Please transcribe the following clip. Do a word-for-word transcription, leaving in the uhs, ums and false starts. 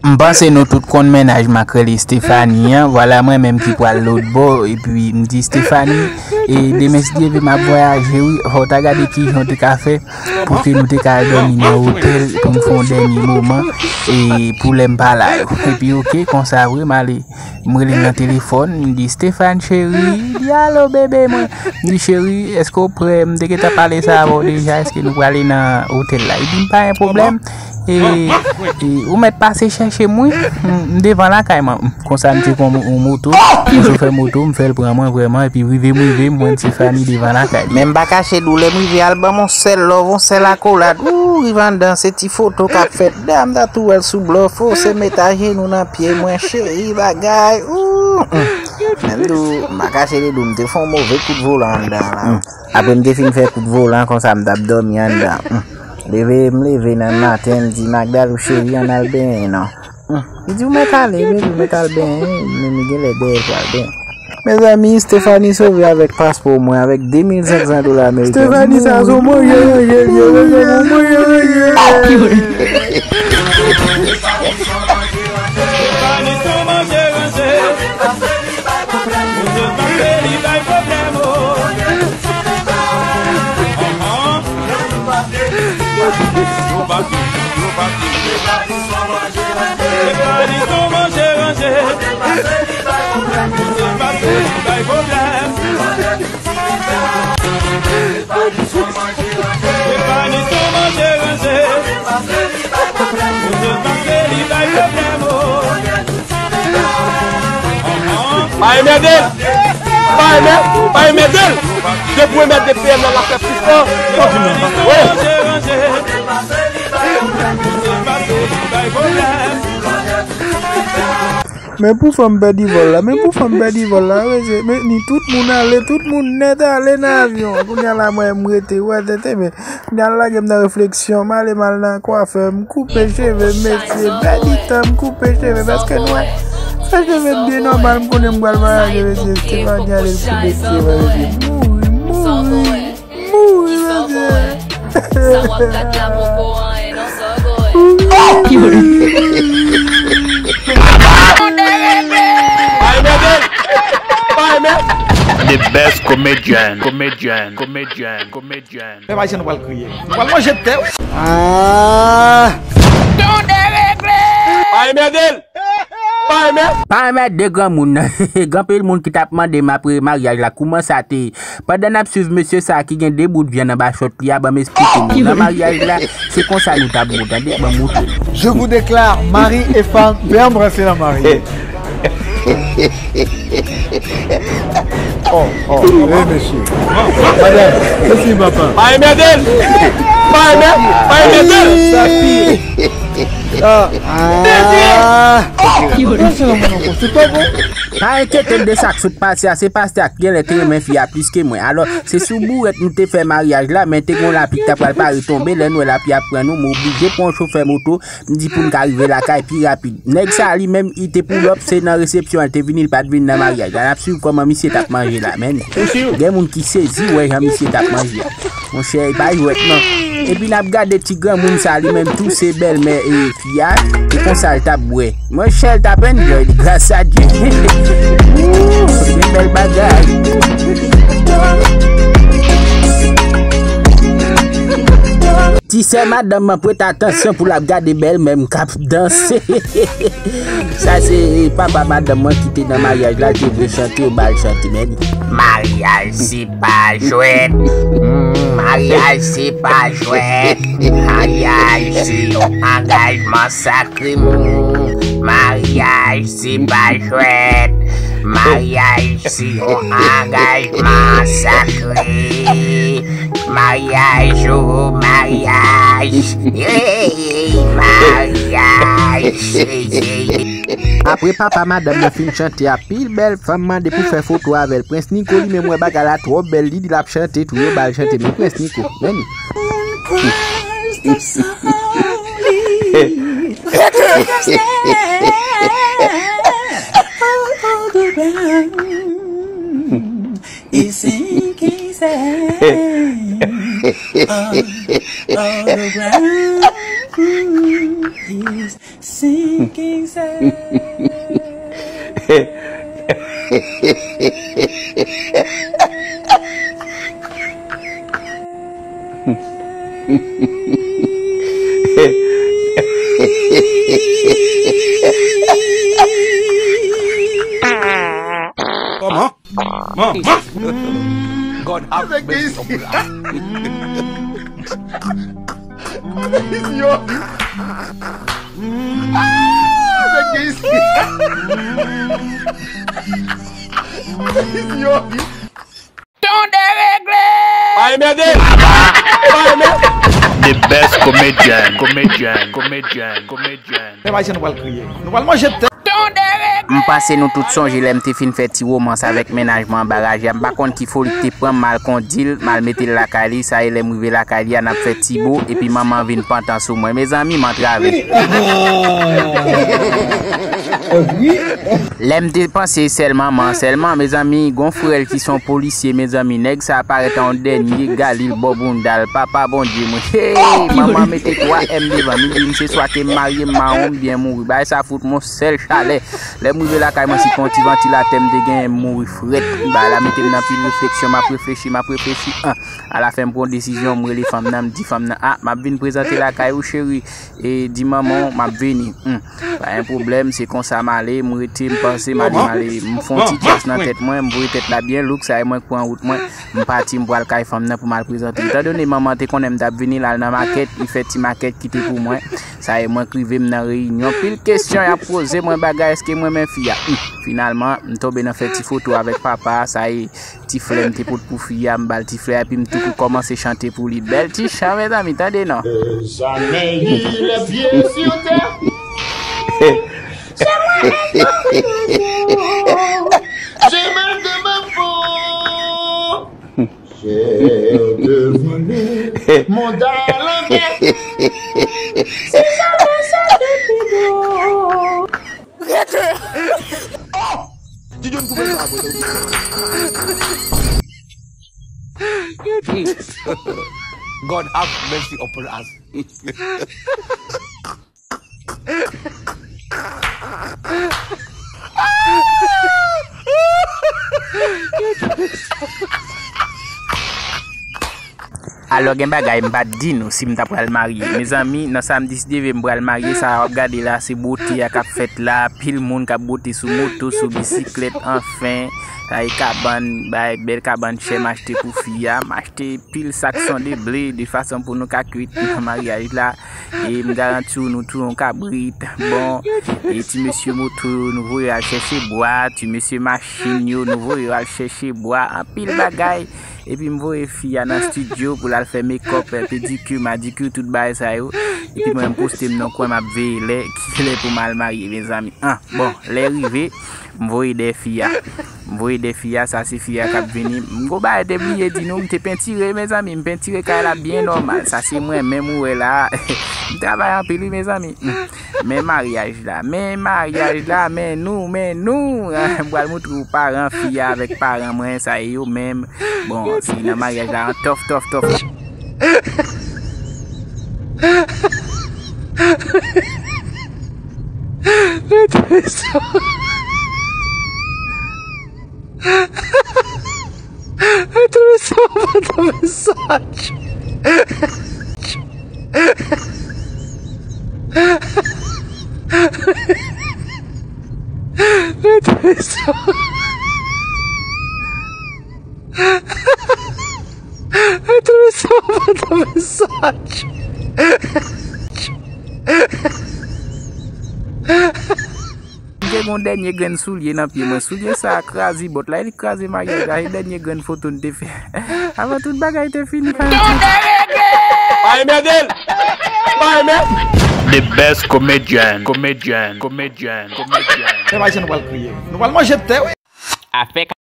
M panse nou tout konn mennaj m ak rele Stephanie an. Vwala mwen menm ki pral lòtbò. Epi m di Stephanie, e demen si Dye vle m ap vwayaje wi. Fò w ta gade kijan w te ka fè pou ke nou te ka al dòmi nan otèl pou m fè yon dènye moman e pou lè m pa la yo. Epi oke, konsa vre, m ale. M rele l nan telefòn, m di, Stephanie cheri. Li di, alo bebe mwen. M di, cheri, èske w prè? M te gentan pale sa avè w deja, èske nou prale nan otèl la? Li di m, pa gen pwoblèm. E, e ou mèt pase chèche m wi. M devan lakay mwen. Konsa m tcheke yon moto, yon chofè moto, m fè l pran mwen vrèman, epi rive m rive, m jwenn Stephanie devan lakay li. Men m pa kache di w, lè m rive al ban m yon sèl love, yon sèl akolad. Ooh, rive anndan, se ti foto k ap fèt. Da, m ta tou wè l sou blòf, o, se met ajenou nan pye mwen, cheri, bagay, ooh, hmm. Men m di w, m pa kache li di w, m te fè yon move kout volan anndan la. Hmm. Apre m te fin fè kout volan konsa, m t ap dòmi anndan. Hmm. Leve, m leve nan maten, m di, Magdalou cheri, ann al benyen non. Hmm. Li di, ou mèt ale, baby, ou mèt al benyen, men li genlè dèyè l pral benyen. Mezanmi, Stephanie sove avèk paspò mwen, avèk de mil senk san dola ameriken. Stephanie, sa se yon manje ranje, manje ranje. Pa enmède l! Pa enmè-, pa enmède l! Depi w enmède P M nan, l ap fè plis tan. Wi. Men pou fanm pèdi vòl la, men pou fanm pèdi vòl la, mesye, men ni tout moun ale, tout moun nèt ale nan avyon an. Kounye a la, mwen, m rete, wè, tete, men, kounye a lage m nan refleksyon, m ale m al nan kwafè, m koupe cheve m, mesye, pèdi tan, m koupe cheve, paske nou wè, fè cheve m byen nòmal, m konnen m pral vwayaje, mesye, Stephanie ale l koupe cheve, mesye, mouri, mouri. Mouri, mesye. Sa w ap gad la poko anyen non, Sogoy. Pa enmède l! Pa enmède l! The best comedian, comedian, comedian, comedian. Pèp ayisyen, nou pral kriye. Nou pral manje tè. Ah! Pa enmède l! Pa enmède l! Pa enmède granmoun. Gen anpil moun ki t ap mande m apre maryaj la kouman sa te ye. Pandan n ap swiv mesye sa a ki gen de bout vyann anba chòt li a, ban m esplike nou. Nan maryaj la, se konsa nou t ap bon, tande, ban m montre nou. Je vous déclare mari et femme, pè an branse nan mari. Oh, oh, wi, mesye. Madanm, mèsi, papa. Pa enmède l! Pa enmè-, pa enmède l! Ah. Ah. Branse nan moun ankò, se pa bon. Pa enkyete w de sa k sot pase a, se pastè a k genlè te renmen fi a plis ke mwen. Alò, se sou bourèt nou te fè maryaj la, men te gen yon lapli k ta pral pare tonbe, lè n wè lapli ap pran nou, m oblije pran yon chofè moto, m di pou n ka rive lakay pi rapid. Nèg sa li menm, li te pull up, se nan resepsyon an l te vini, li pa t vin nan maryaj la. N ap swiv kòman misye t ap manje la, men gen moun ki sezi wè jan misye t ap manje a. Monchè, e pa jwèt non. Epi n ap gade ti granmoun sa, li menm tou se bèlmè e fi a, e konsa l t ap bwè. Monchè, l t ap enjoy li, gras a Dye. Woo, se bèl bagay. Ti sè madanm nan prete atansyon pou l ap gade bèlmè m k ap danse. Sa se papa madanm mwen ki te nan maryaj la, te vle chante, yo ba l chante, men maryaj se pa jwèt. Hmm, maryaj se pa jwèt. Maryaj se yon angajman sakre. Hmm, maryaj se pa jwèt. Maryaj se yon angajman sakre. Maryaj, o maryaj, ey, maryaj, ey, ey. Apre papa madanm nan fin chante a, pil bèl fanm mande pou fè foto avè l. Prens Niko li menm wè bagay la twò bèl, li di l ap chante tou, yo ba l chante, men Prens Niko, men li. Is sinking sand all, all around is Sinking sand. Kòman? Manman! God have mercy upon us. Yo! Ah, nèg gen isi. Yo! Tonde regle! Pa enmède! Pa enmède! The best comedian, comedian, comedian, comedian. Pèp ayisyen, nou pral kriye. Nou pral manje tèt. M panse nou tout sonje lè m te fin fè ti womans avèk mennaj mwen anba raje a. M pa konn ki foli ki te pran m, m al kondui l, m al mete l lakay li. Sa e lè m rive lakay li a, n ap fè ti bo, epi manman vin pantan sou mwen. Mezanmi, m antrave. Lè m te panse sèl manman, sèlman, mezanmi, gon frè l ki se yon polisye, mezanmi, nèg sa parèt an yon dènye galil bò bounda l. Papa Bondye mwen. Hey, manman mete twa M devan m, li di m se swa ke m marye, m mawon, m byen mouri. Bagay sa fout m yon sèl chalè. Lè m rive lakay mwen, si pa yon ti vantilatè m te genyen, m mouri frèt. Bagay la mete m nan pil refleksyon, m ap reflechi, m ap reflechi. An, alafen m pran yon desizyon, m rele fanm nan, m di fanm nan, "Ah, m ap vin prezante lakay ou, cheri. E di manman w, m ap vini." Hmm. Pa gen pwoblèm, se konsa m ale, m rete, m panse, m ale, m ale. M fè yon ti djaz nan tèt mwen, m voye tèt la byen louk, sa e mwen k pran wout mwen. M pati, m pral kay fanm nan pou m al prezante. Etan done manman te konnen m t ap vini, l al nan makèt, li fè ti makèt kite pou mwen. Sa e mwen k rive, m nan reyinyon. Pil kesyon y ap poze mwen bagay, èske m renmen fi a? Hmm. Finalman, m tonbe nan fè ti foto avèk papa a, sa e ti flè m te pot pou fi a, m ba l ti flè a, epi m tou kòmanse chante pou li. Bèl ti chan, mezanmi, tande non. Jamais il est pieds sur terre. J'ai mal de ma peau. J'ai deviné mon talent. Si jamais ça te pido. Rete! Oh! Didon koupe sa pou nou. God have mercy upon us. Alò, gen bagay m pa t di nou si m ta pral marye. Mezanmi, nan sa m deside vle m pral marye, sa w ap gade la, se bwote a k ap fèt la. Pil moun k ap bwote sou moto, sou bisiklèt, anfen. Sa e kabann, bay, bèl kabann chè m achte pou fi a. M achte pil sak son de ble, de fason pou nou ka kwit nan maryaj la. E m garanti w, nou tou yon kabrit. Bon, e ti mesye moto yo, nou voye al chèche bwa. Ti mesye machin yo, nou voye yo al chèche bwa. Anpil bagay. Epi m voye fi a nan estidyo pou l al fè mekòp, pedikir, madikir, tout bagay sa yo. Epi mwen, m poste m nan kwen, m ap veye lè, ki lè pou m al marye, mezanmi. An, bon, lè rive, m voye dèyè fi a. M voye dèyè fi a, sa se fi a k ap vini. M gon bagay te bliye di nou, m te pentire, mezanmi, m pentire kay la byen nòmal. Sa se mwen menm ou wè la a. M travay anpil, wi, mezanmi. Men maryaj la, men maryaj la, men nou, men nou. M pral moutre w paran fi a avèk paran mwen, sa e yo menm. Bon, si nan maryaj la, an tòf, tòf, tòf. Mete sa. Mete sa, mete sa. Mete sa. Mete sa, mete sa. M te gen yon dènye grenn soulye nan pye mwen. Soulye sa a kraze bòt la, e li kraze maryaj la. E dènye grenn foto n te fè. Avan tout bagay te fini. Pa enmède l! Pa enmède l! The best comedian, comedian, comedian, comedian, comedian. Pèp ayisyen, nou pral kriye. Nou pral manje tè, wi. Afè